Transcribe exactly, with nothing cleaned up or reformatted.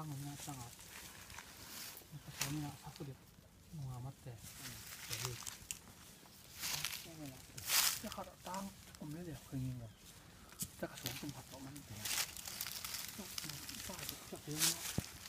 Tang na tang a. Ka sa ni na sa ko de. Mga mate. Jadi. Tang om le de ko ni. Taka suang tum khat tawh man te. Taka suang tum khat tawh man te.